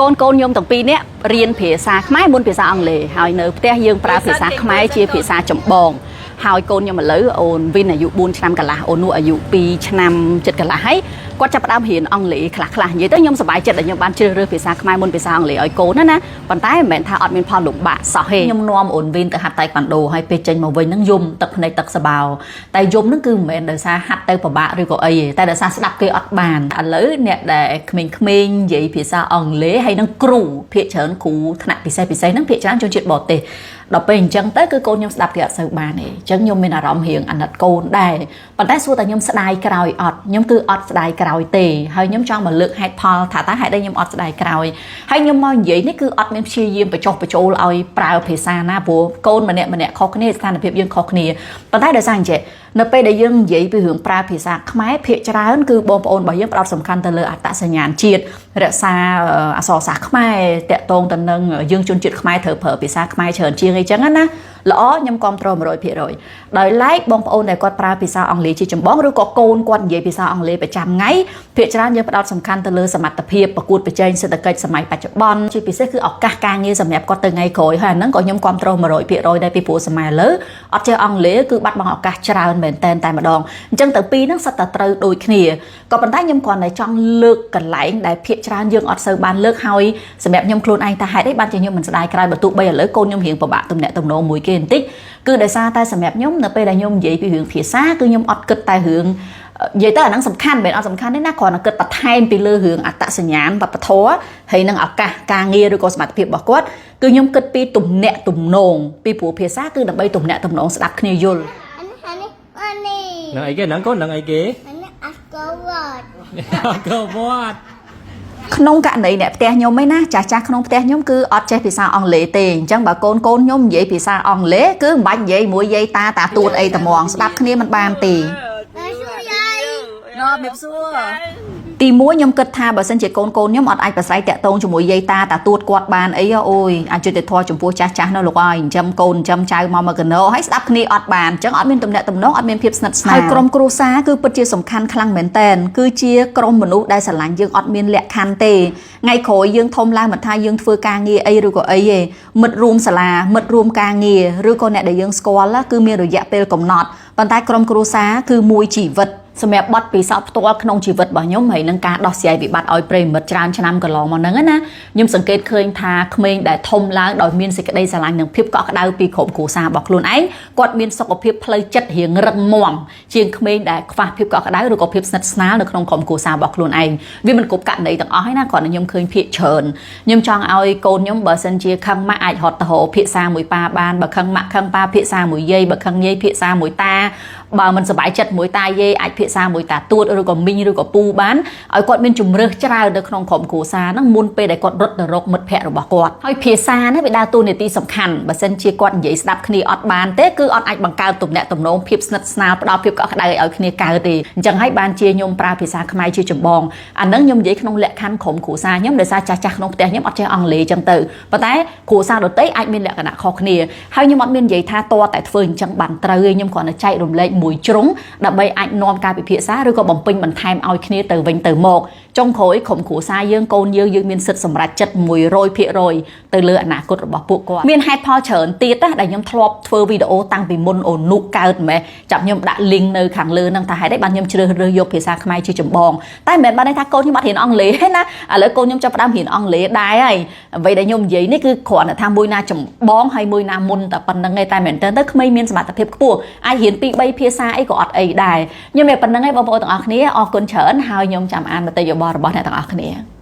កូនកូនខ្ញុំទាំងពីរនាក់រៀនភាសាខ្មែរមុនភាសាអង់គ្លេសហើយនៅផ្ទះយើងប្រើភាសាខ្មែរជាភាសាចម្បងហើយកូនខ្ញុំឥឡូវអូនវិនអាយុ4ឆ្នាំកន្លះអូននោះអាយុ2ឆ្នាំចិត្តកន្លះហើយគាត់ចាប់ផ្ដើមរៀនអង់គ្លេសខ្លះខ្លះនិយាយទៅខ្ញុំសប្បាយចិត្តដែលខ្ញុំបានជ្រើសរើសភាសាខ្មែរមុនភាសាអង់គ្លេសឲ្យកូនណាណាប៉ុន្តែមិនមែនថាអត់មានផលលំបាកសោះទេខ្ញុំនាំអូនវិនទៅហាត់តៃក្វាន់ដូហើយពេលចេញមកវិញហ្នឹងយំទឹកភ្នែកទឹកសបោតែយំហ្នឹងគឺមិនមែនដោយសារហាត់ទៅពិបាកឬក៏អីទេតែដោយសារស្ដាប់គេអត់បានឥឡូវអ្នកដែលក្មេងៗនិយាយភាសាអង់គ្លេសហើយនឹងគ្រូភាគច្រើនគ្រូថ្នាក់ពិសេសពិសេសហ្នឹងភាគច្រើនជនជាតិបរទេសដល់ពេលអញ្ចឹងទៅគឺកូនខ្ញុំស្ដាប់គេអត់សូវបានទេអញ្ចឹងខ្ញុំមានអារម្មណ៍រៀងអាណិតកូនដែរប៉ុន្តែសួរតែខ្ញុំស្ដាយក្រោយអត់ខ្ញុំគឺអត់ស្ដាយក្រោយទេហើយខ្ញុំចង់មកលើកហេតុផលថាតើហេតុអីខ្ញុំអត់ស្ដាយក្រោយហើយខ្ញុំមកនិយាយនេះគឺអត់មានព្យាយាមបញ្ចុះបញ្ចូលឲ្យប្រើភាសាណាព្រោះកូនម្នាក់ម្នាក់ខុសគ្នាស្ថានភាពយើងខុសគ្នាប៉ុន្តែដោយសារអញ្ចឹងនៅពេលដែលយើងនិយាយពីរឿងប្រើភាសាខ្មែរភាគច្រើនគឺបងប្អូនរបស់យើងផ្ដោតសំខាន់ទៅលើអត្តសញ្ញាណជាតិរក្សាអក្សរសាស្ត្រខ្មែរតាក់ទងទៅនឹងយើងជនជាតិខ្មែរត្រូវប្រើភាសាខ្មែរច្រើនជាងអីចឹងណាល្អខ្ញុំគ្រប់គ្រង100%ដោយឡែកបងប្អូនដែលគាត់ប្រើភាសាអង់គ្លេសជាចម្បងឬក៏កូនគាត់និយាយភាសាអង់គ្លេសប្រចាំថ្ងៃភាគច្រើនយើងផ្ដោតសំខាន់ទៅលើសមត្ថភាពប្រកួតប្រជែងសេដ្ឋកិច្ចសម័យបច្ចុប្បន្នជាពិសេសគឺឱកាសការងារសម្រាប់គាត់ទៅថ្ងៃក្រោយហើយអាហ្នឹងក៏ខ្ញុំគ្រប់គ្រង100%ដែរពីព្រោះសម័យឥឡូវអត់ចេះអង់គ្លេសគឺបាត់បង់ឱកាសច្រើនមែនតែនតែម្ដងអញ្ចឹងទៅពីរហ្នឹងសិតតែត្រូវដូចគ្នាក៏ប៉ុន្តែខ្ញុំគ្រាន់តែចង់លើកកន្លែងដែលភាគច្រើនយើងអត់សូវបានលើកហើយសម្រាប់ខ្ញុំខ្លួនឯងថាហេតុអីបានជាខ្ញុំមិនស្ដាយក្រោយបើទោះបីឥឡូវកូនខ្ញុំរៀងពិបាកទំនាក់ទំនងមួយគេបន្តិចគឺដោយសារតែសម្រាប់ខ្ញុំនៅពេលដែលខ្ញុំនិយាយពីរឿងភាសាគឺខ្ញុំអត់គិតតែរឿងនិយាយទៅអាហ្នឹងសំខាន់មិនមែនអត់សំខាន់ទេណាគ្រាន់តែគិតបន្ថែមពីលើរឿងអត្តសញ្ញាណវប្បធម៌ហើយនឹងឱកាសការងារឬក៏សមត្ថភាពរបស់គាត់គឺខ្ញុំគិតពីទំនាក់ទំនងពីព្រោះភាសាគឺដើម្បីទំនាក់ទំនងស្ដាប់គ្នាយល់ អានេះ នឹងអីគេហ្នឹងកូននឹងអីគេ អានេះអស្កវត្ត កវត្ត ក្នុងករណីអ្នកផ្ទះខ្ញុំឯណាចាស់ចាស់ក្នុងផ្ទះខ្ញុំគឺអត់ចេះភាសាអង់គ្លេសទេអញ្ចឹងបើកូនកូនខ្ញុំនិយាយភាសាអង់គ្លេសគឺមិនបាច់និយាយមួយយាយតាតាទួតអីត្មងស្ដាប់គ្នាមិនបានទេ បាទសួរយាយ ណ៎មៀបសួរទីមួយខ្ញុំគិតថាបើសិនជាកូនកូនខ្ញុំអត់អាចប្រស្រ័យតាក់ទងជាមួយយាយតាតាទួតគាត់បានអីអូយអយុត្តិធម៌ចំពោះចាស់ចាស់នៅលោកអើយចិញ្ចឹមកូនចិញ្ចឹមចៅមកមកកណោហើយស្ដាប់គ្នាអត់បានអញ្ចឹងអត់មានទំនាក់ទំនងអត់មានភាពស្និទ្ធស្នាលហើយក្រុមគ្រួសារគឺពិតជាសំខាន់ខ្លាំងមែនតែនគឺជាក្រុមមនុស្សដែលស្រឡាញ់យើងអត់មានលក្ខខណ្ឌទេថ្ងៃក្រោយយើងធំឡើងមិនថាយើងធ្វើការងារអីឬក៏អីទេមិត្តរួមសាលាមិត្តរួមការងារឬក៏អ្នកដែលយើងស្គាល់គឺមានរយៈពេលកំណត់ប៉ុន្តែក្រុមគ្រួសារគឺមួយជីវិតសម្រាប់បទពិសោធន៍ផ្ទាល់ក្នុងជីវិតរបស់ខ្ញុំហើយនឹងការដោះស្រាយវិបត្តិឲ្យប្រិយមិត្តច្រើនឆ្នាំកន្លងមកហ្នឹងណាខ្ញុំសង្កេតឃើញថាក្មេងដែលធំឡើងដោយមានសេចក្តីស្រឡាញ់និងភាពកក់ក្ដៅពីក្រុមគ្រួសាររបស់ខ្លួនឯងគាត់មានសុខភាពផ្លូវចិត្តរៀងរឹងមាំជាងក្មេងដែលខ្វះភាពកក់ក្ដៅឬក៏ភាពស្និទ្ធស្នាលនៅក្នុងក្រុមគ្រួសាររបស់ខ្លួនឯងវាមិនគ្រប់ករណីទាំងអស់ទេណាគ្រាន់តែខ្ញុំឃើញភាគច្រើនខ្ញុំចង់ឲ្យកូនខ្ញុំបើសិនជាខឹងម៉ាក់អាចរត់ទៅរកភាសាមួយប៉ាបានបើខឹងម៉ាក់ខឹងប៉ាភាសាមួយយាយបើខឹងយាយភាសាមួយតាបើមិនសប្បាយចិត្តមួយតាយាយអាចភាសាមួយតាទួតឬក៏មីងឬក៏ពូបានឲ្យគាត់មានជំរើសច្រើននៅក្នុងក្រុមគ្រួសារហ្នឹងមុនពេលដែលគាត់រត់ទៅរកមិត្តភ័ក្តិរបស់គាត់ហើយភាសាហ្នឹងវាដើរតួនាទីសំខាន់បើសិនជាគាត់និយាយស្ដាប់គ្នាអត់បានទេគឺអត់អាចបង្កើតទំនាក់ទំនងភាពស្និទ្ធស្នាលផ្ដល់ភាពកក់ក្ដៅឲ្យគ្នាកើតទេអញ្ចឹងហើយបានជាខ្ញុំប្រើភាសាខ្មែរជាចម្បងអាហ្នឹងខ្ញុំនិយាយក្នុងលក្ខខណ្ឌក្រុមគ្រួសារខ្ញុំដោយសារចាស់ចាស់ក្នុងផ្ទះខ្ញុំអត់ចេះអង់គ្លេសអញ្ចឹងទៅប៉ុន្តែគ្រួសារដទៃអាចមានលក្ខណៈខុសគ្នាហើយខ្ញុំអត់មាននិយាយថាតតែធ្វើអញ្ចឹងបានត្រូវទេខ្ញុំគ្រាន់តែចែករំលែកមួយជ្រុងដើម្បីអាចនាំការពិភាក្សាឬក៏បំពេញបន្ថែមឲ្យគ្នាទៅវិញទៅមកចុងក្រោយក្រុមគ្រួសារយើងកូនយើងយើងមានសិទ្ធិសម្រេចចិត្ត100%ទៅលើអនាគតរបស់ពួកគាត់មានហេតុផលច្រើនទៀតណាដែលខ្ញុំធ្លាប់ធ្វើវីដេអូតាំងពីមុនអូនុកើតម៉េះចាប់ខ្ញុំដាក់ link នៅខាងលើហ្នឹងថាហេតុអីបានខ្ញុំជ្រើសរើសយកភាសាខ្មែរជាចម្បងតែមិនមែនបានន័យថាកូនខ្ញុំអត់រៀនអង់គ្លេសទេណាឥឡូវកូនខ្ញុំចាប់ផ្ដើមរៀនអង់គ្លេសដែរហើយអ្វីដែលខ្ញុំនិយាយនេះគឺគ្រាន់តែថាមួយណាចម្បងហើយមួយណាមុនតែប៉ុណ្្នឹងឯងតែមែនតើទៅក្មេងមានសមត្ថភាពខ្ពស់អាចរៀន2 3ភាសាអីក៏អត់អីដែរខ្ញុំមានប៉ុណ្្នឹងឯងបងប្អូនទាំងអស់គ្នាអរគុណច្រើនហើយខ្ញុំចាំអានមតិយោបល់របស់អ្នកទាំងអស់គ្នា។